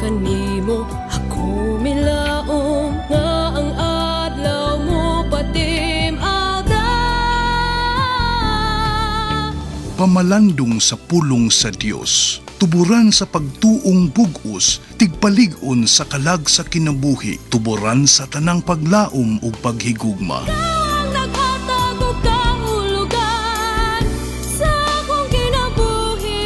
Kanimo ako milaom nga ang adlaw mo patim-ada. Pamalandong sa pulong sa Dios, tuburan sa pagtuong bug-os, tigpalig-on sa kalag sa kinabuhi, tuburan sa tanang paglaom ug paghigugma. Ang naghatag og kahulugan sa akong kinabuhi.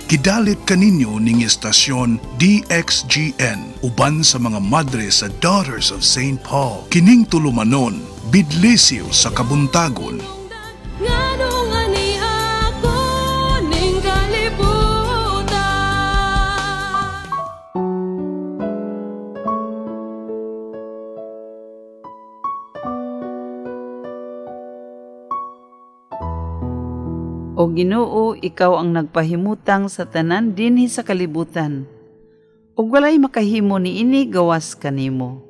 Gidalit kaninyo ning estasyon DXGN uban sa mga madre sa Daughters of St. Paul. Kining tulumanon, bidlisiw sa kabuntagon. Nganong ani ako ning kalibutan? O Ginoo, ikaw ang nagpahimutang sa tanan dinhi sa kalibutan. Ug walay makahimo niini gawas kanimo.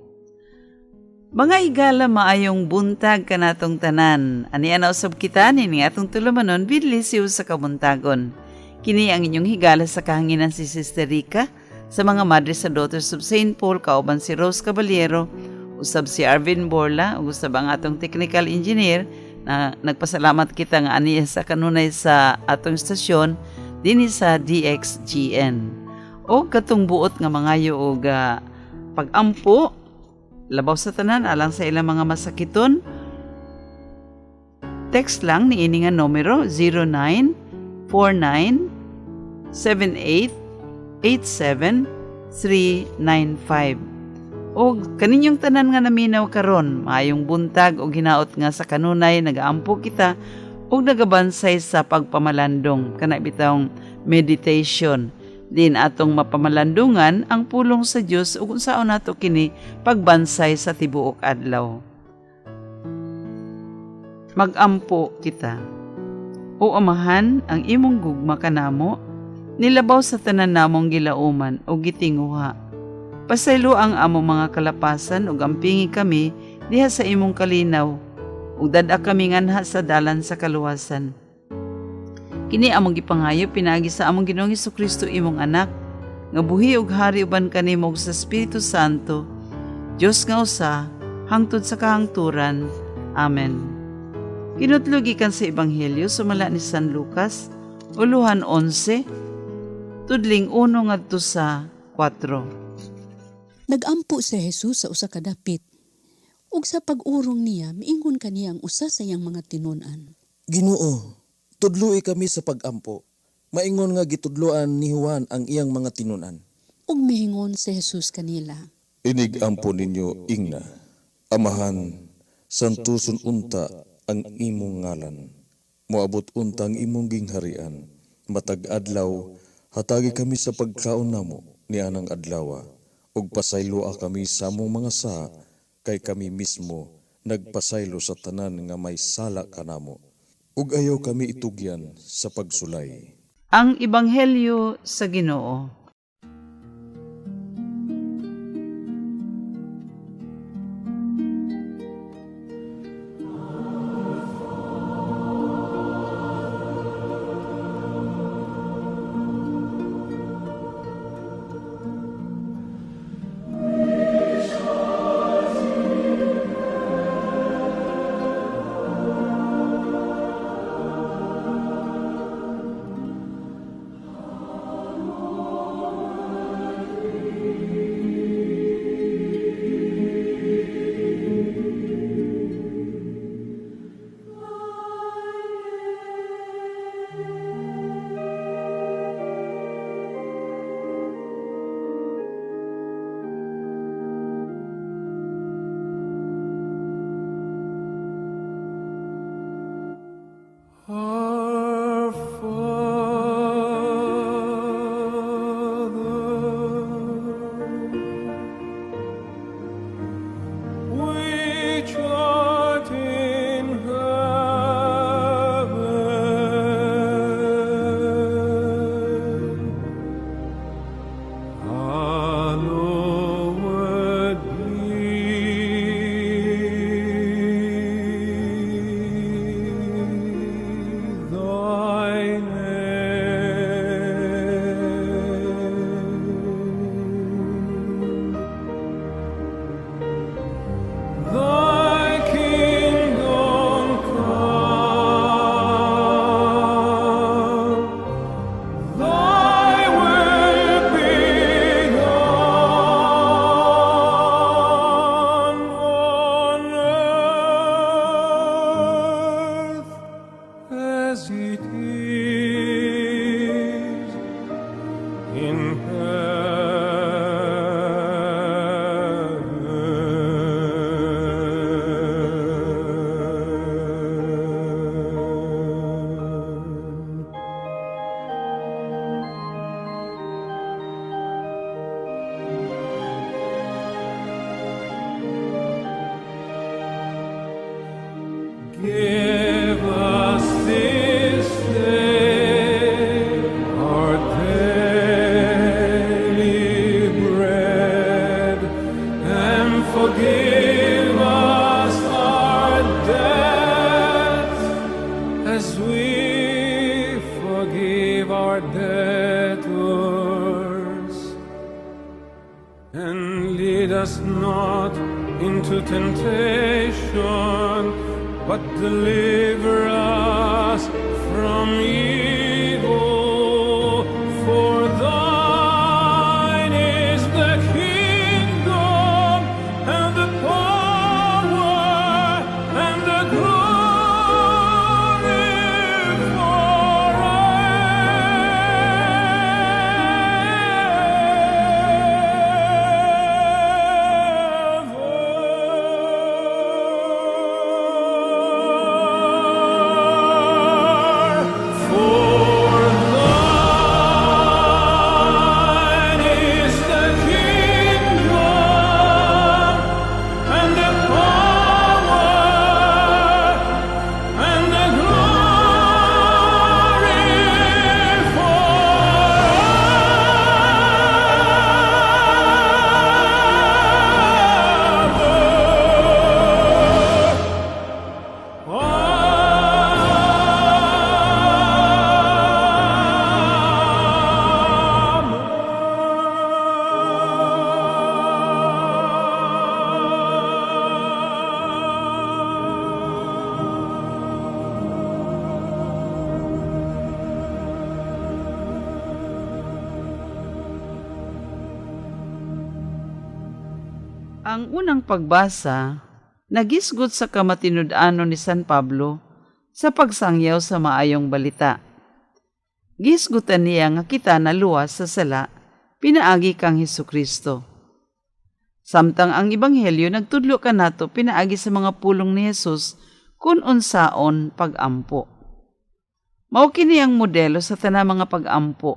Mga higala, maayong buntag kanatong tanan. Ani ana usab kita nining atong tulumanon bidlisiw sa kabuntagon. Kini ang inyong higala sa kahanginan, si Sister Rica sa mga Madre sa Daughters of St. Paul, kauban si Rose Caballero, usab si Arvin Borla, ug usab ang atong technical engineer na nagpasalamat kita nga aniya sa kanunay sa atong istasyon dinhi sa DXGN. O katong buot nga mangayo og pag-ampo labaw sa tanan alang sa ilang mga masakiton, text lang ni ini nga numero 0949 78 87 395. Og kaninyong tanan nga naminaw karon, maayong buntag og hinaot nga sa kanunay nagaampo kita og nagabansay sa pagpamalandong, kana bitawng meditation din atong mapamalandungan ang pulong sa Dios ug unsaon nato kini pagbansay sa tibuok adlaw. Magampo kita. O Amahan, ang imong gugma kanamo nilabaw sa tanan namong gilauman o gitinguha. Pasaylo ang among mga kalapasan ug ampingi kami diha sa imong kalinaw ug dad-a kami nganha sa dalan sa kaluwasan. Kini among gipangayo pinaagi sa among Ginoong Kristo, imong anak, nga buhi ug hari uban kanimo ug sa Espiritu Santo, Dios nga usa, hangtod sa kahangturan. Amen. Kinutlo gikan sa Ebanghelyo sumala ni San Lucas, uluhan 11, tudling 1 ngadto sa 4. Nagampo si Jesus sa usa ka dapit. Ug sa pag-urong niya, miingon kaniya ang usa sa iyang mga tinun-an. Ginoo, tudloi kami sa pag-ampo. Maingon nga gitudloan ni Juan ang iyang mga tinunan. Ug miingon si Jesus kanila. Inig-ampo ninyo ingna, Amahan, santuson unta ang imong ngalan. Moabot unta ang imong gingharian. Matag adlaw, hatagi kami sa pagkaon namo ni anang adlawa. Ug pasayloa kami sa among mga sala, kay kami mismo nagpasaylo sa tanan nga may sala kanamo. Ug ayaw kami itugyan sa pagsulay. Ang Ebanghelyo sa Ginoo. in heaven. Give us this day our daily bread, and forgive us our debts as we forgive our debtors. And lead us not into temptation, but deliver us from evil. For thine is the kingdom, and the power, and the glory forever. For thine is the kingdom, and the power, and the glory forever. Ang unang pagbasa, nagisgot sa kamatinud-anon ni San Pablo sa pagsangyaw sa maayong balita. Gisgutan niya nga kita naluwas sa sala, pinaagi kang Hesukristo. Samtang ang Ebanghelyo nagtudlo kanato pinaagi sa mga pulong ni Jesus kun unsaon pagampo. Mao kini ang modelo sa tanang mga pagampo.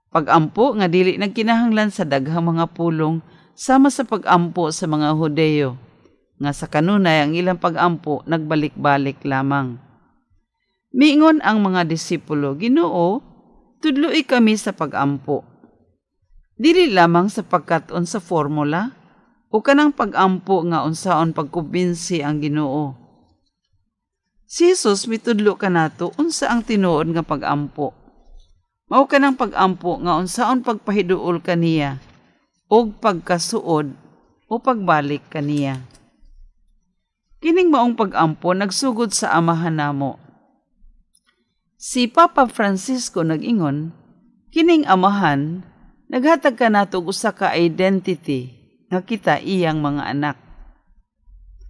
Pagampo nga dili nagkinahanglan sa daghang mga pulong sama sa pagampo sa mga Hudeyo, nga sa kanunay ang ilang pagampo nagbalik-balik lamang. Miingon ang mga disipulo, "Ginoo, tudloi kami sa pagampo." Dili lamang sa pagkat-on sa formula o kanang pagampo nga unsaon pagkumbinsi ang Ginoo. Si Jesus mitudlo kanato unsa ang tinuod nga pagampo. Mao kanang pagampo nga unsaon pagpahiduol kaniya og pagkasuod o pagbalik kaniya. Kining maong pagampo nagsugod sa Amahan namo. Si Papa Francisco nag-ingon, kining Amahan naghatag kanato og usa ka identity nga kita iyang mga anak.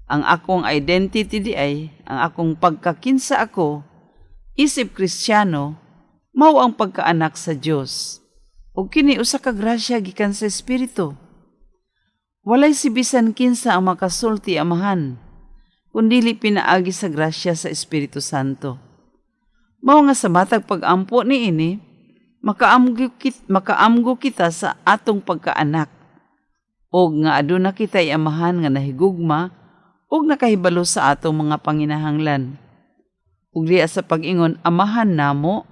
Ang akong identity di ay, ang akong pagkakinsa ako, isip Kristiyano, mao ang pagkaanak sa Dios. Ug kini usa ka grasya gikan sa Espiritu. Walay si bisan kinsa ang makasulti Amahan, kun dili pinaagi sa grasya sa Espiritu Santo. Mao nga sa matag pag-ampo niini, makaamgo kita sa atong pagkaanak, og nga aduna kita Amahan nga nahigugma ug nakahibalo sa atong mga panginahanglan. Ug diha sa pag-ingon Amahan namo,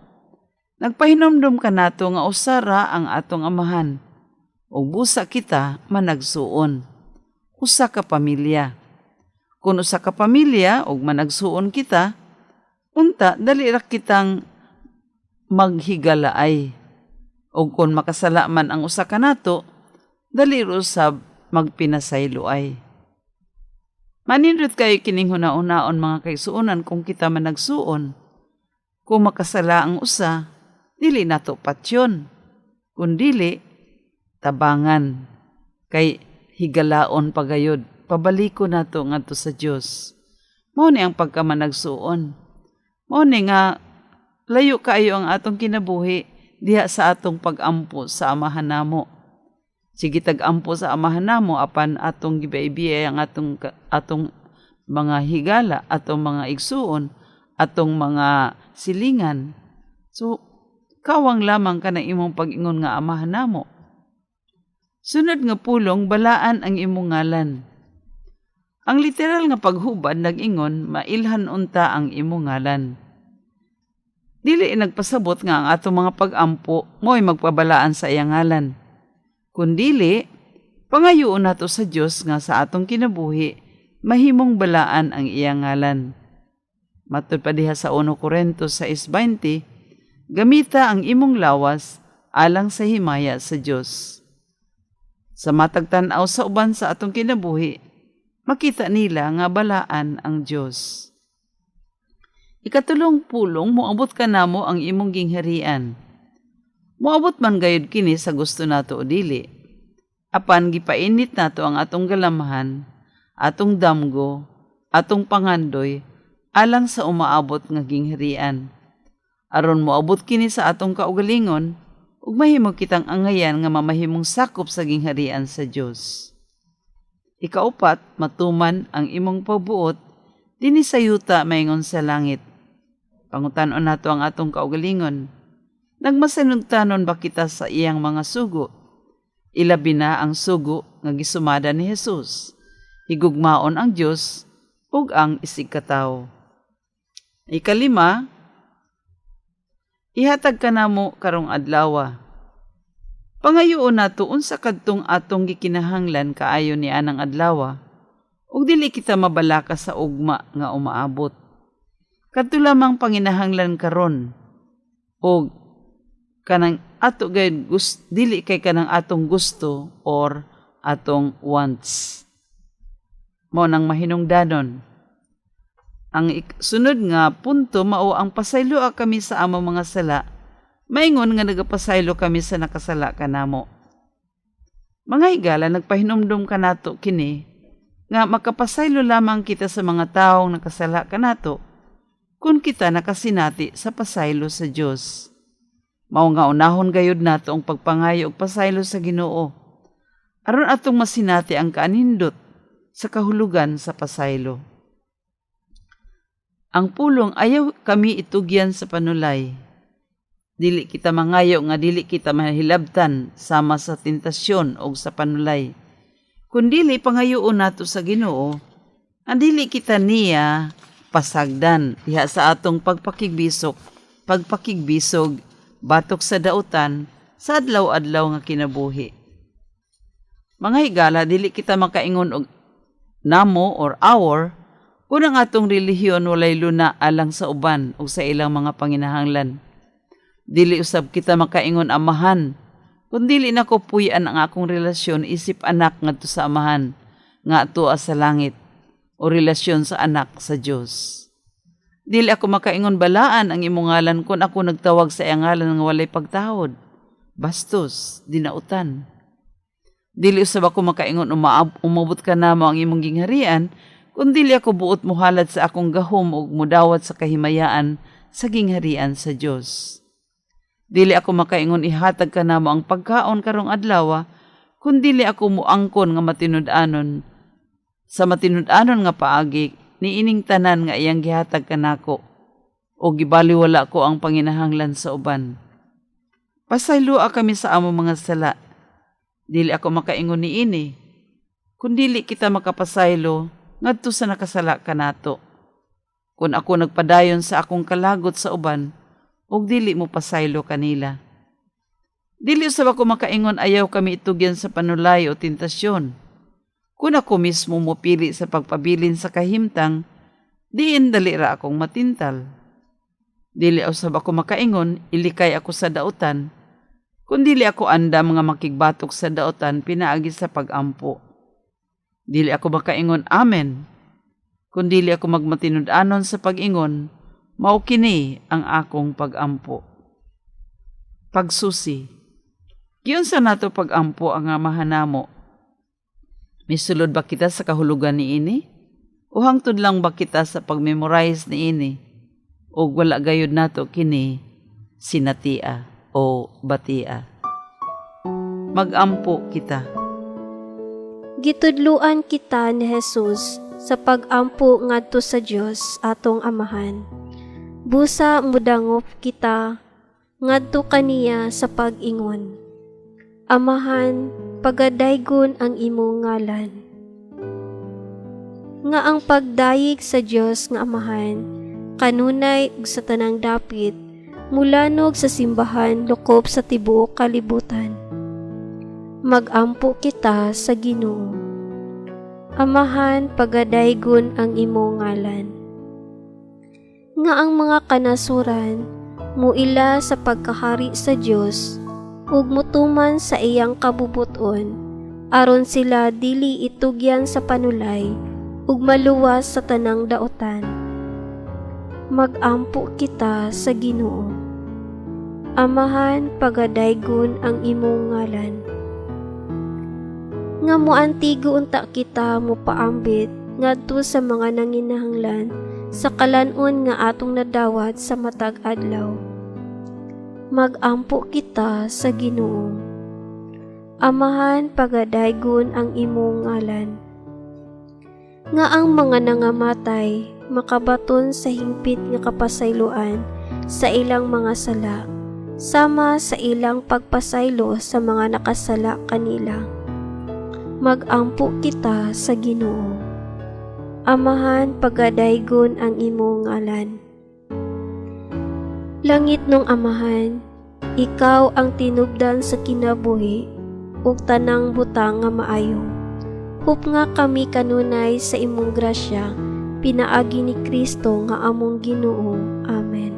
nagpahinomdom kanato nga usa ra ang atong Amahan, ug busa kita managsuon. Usa ka pamilya. Kun usa ka pamilya ug managsuon kita, unta dali ra kitang maghigalaay. Ug kun makasala man ang usa kanato, dali ra usab magpinasayloay. Manindot kayo kining huna-hunaon, mga kaigsuonan, kung kita managsuon. Kung makasala ang usa, dili nato patyon. Kun dili, tabangan. Kay higalaon pagayod, pabaliko nato ngadto sa Dios. Mao ni ang pagkamanagsuon. Mao ni nga layo kaayo ang atong kinabuhi. diha sa atong pagampo sa Amahan namo. Sige tag-ampo sa Amahan namo apan atong gibaybiyay ang atong mga higala, atong mga igsuon, atong mga silingan. So kawang lamang ka na imong pag-ingon nga Amahan namo. Sunod nga pulong, balaan ang imong ngalan. Ang literal nga paghubad nag-ingon, mailhan unta ang imong ngalan. Dili nagpasabot nga ang atong mga pag-ampo mo'y magpabalaan sa iyang ngalan. Kundili, pangayoon nato sa Dios nga sa atong kinabuhi, mahimong balaan ang iyang ngalan. Matud pa diha sa 1 Corinto 6:20, gamita ang imong lawas alang sa himaya sa Dios. Sa matag tan-aw sa uban sa atong kinabuhi, makita nila nga balaan ang Dios. Ikatulong pulong, moabot kanamo ang imong gingharian. Moabot man gayud kini sa gusto nato o dili. Apan gipainit nato ang atong galamhan, atong damgo, atong pangandoy, alang sa umaabot nga gingharian. Aron moabot kini sa atong kaugalingon, ug mahimo kitang angayan nga mamahimong sakop sa gingharian sa Dios. Ikaupat, matuman ang imong pagbuot dinhi sa yuta maingon sa langit. Pangutan-on nato ang atong kaugalingon. Nagmasinugtanon ba kita sa iyang mga sugo? Ilabi na ang sugo nga gisumada ni Jesus. Higugmaon ang Dios ug ang isigkatawo. Ikalima, ihatag kanamo karong adlawa. Pangayoon nato unsa kadtong atong gikinahanglan kaayo ni anang adlawa ug dili kita mabalaka sa ugma nga umaabot. Kadto lamang panginahanglan karon og kanang ato gayud dili kay kanang atong gusto or atong wants. Mao nang mahinungdanon. Ang sunod nga punto mao ang pasayloa kami sa among mga sala, maingon nga nagapasaylo kami sa nakasala kanamo. Mga higala, nagpahinumdum kanato kini nga makapasaylo lamang kita sa mga taong nakasala kanato kung kita nakasinati sa pasaylo sa Dios. Mao nga unahon gayud nato ang pagpangayo og pasaylo sa Ginoo aron atong masinati ang kaanindot sa kahulugan sa pasaylo. Ang pulong, ayaw kami itugyan sa panulay. Dili kita mangayo nga dili kita mahilabtan sama sa tentasyon o sa panulay. Kundili pangayoon nato sa Ginoo, ang dili kita niya pasagdan diha sa atong pagpakigbisog batok sa dautan sa adlaw-adlaw nga kinabuhi. Mga higala, dili kita makaingon og namo or our kung ang atong relihiyon walay luna alang sa uban o sa ilang mga panginahanglan. Dili usab kita makaingon Amahan kung dili nako puy-an ang akong relasyon isip anak ngadto sa Amahan nga atua sa langit o relasyon sa anak sa Dios. Dili ako makaingon balaan ang imong ngalan kung ako nagtawag sa iyang ngalan nga walay pagtahod, bastos, dinautan. Dili usab ako makaingon umabot kanamo ang imong gingharian kung dili ako buot mohalad sa akong gahom ug mudawat sa kahimayaan sa gingharian sa Dios. Dili ako makaingon ihatag kanamo ang pagkaon karong adlaw kung dili ako muangkon nga matinud-anon sa matinud-anon nga paagi niining tanan nga iyang gihatag kanako o gibaliwala ko ang panginahanglan sa uban. Pasayloa kami sa among mga sala. Dili ako makaingon niini. Kung dili kita makapasaylo ngadto sa nakasala kanato. Kung ako nagpadayon sa akong kalagot sa uban, ug dili mo pasaylo kanila. Dili usab ako makaingon ayaw kami itugyan sa panulay o tentasyon. Kung ako mismo mopili sa pagpabilin sa kahimtang, diin dali ra akong matintal. Dili usab ako makaingon, ilikay ako sa dautan, kung dili ako andam nga makigbatok sa dautan pinaagi sa pagampo. Dili ako makaingon amen, kung dili ako magmatinud-anon sa pag-ingon, mao kini ang akong pagampo. Pagsusi. Giunsa nato pagampo ang Amahan namo? Misulod ba kita sa kahulugan niini? O hangtod lang ba kita sa pag-memorize niini? O wala gayud nato kini sinatia o batia. Magampo kita. Gitudluan kita ni Jesus sa pag-ampo ngadto sa Dios atong Amahan. Busa mudangop kita ngadto kaniya sa pag-ingon. Amahan, pagadaygon ang imong ngalan. Nga ang pagdayeg sa Dios nga Amahan, kanunay ug sa tanang dapit, mulanog sa simbahan lukop sa tibuok kalibutan. Magampo kita sa Ginoo. Amahan, pagadaygon ang imong ngalan. Nga ang mga kanasuran muila sa pagkahari sa Dios ug mutuman sa iyang kabubuton aron sila dili itugyan sa panulay ug maluwas sa tanang daotan. Magampo kita sa Ginoo. Amahan, pagadaygon ang imong ngalan. Nga moantigo unta kita mopaambit ngadto sa mga nanginahanglan sa kalan-on nga atong nadawat sa matag adlaw. Magampo kita sa Ginoo. Amahan, pagadaygon ang imong ngalan. Nga ang mga nangamatay makabaton sa hingpit nga kapasayloan sa ilang mga sala, sama sa ilang pagpasaylo sa mga nakasala kanila. Magampo kita sa Ginoo. Amahan, pagadaygon ang imong ngalan. Langit nung Amahan, ikaw ang tinubdan sa kinabuhi ug tanang butang nga maayo. Hup nga kami kanunay sa imong grasya, pinaagi ni Kristo nga among Ginoo. Amen.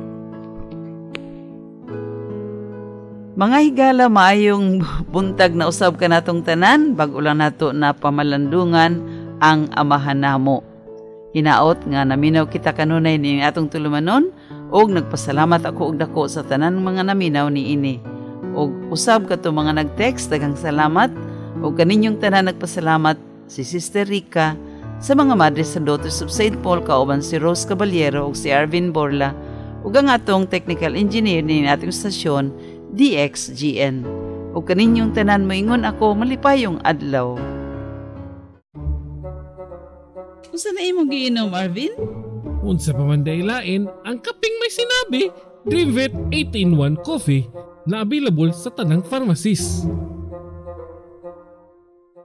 Mga higala, maayong buntag na usab kanatong tanan, bag-o lang nato na pamalandungan ang Amahan namo. Hinaot nga naminaw kita kanunay ni atong tulumanon ug nagpasalamat ako og dako sa tanan mga naminaw niini. Og usab kato mga nag-text, daghang salamat ug kaninyong tanan nagpasalamat si Sister Rica sa mga Madres sa Daughters of St. Paul kauban si Rose Caballero ug si Arvin Borla ug ang atong technical engineer ni ating stasyon DXGN. Ug kaninyong tanan moingon ako malipayong adlaw. Unsa na imong giinom, Arvin? Unsa pa man daylain, ang kaping may sinabi, Dreamvet 8-in-1 Coffee na available sa tanang pharmacies.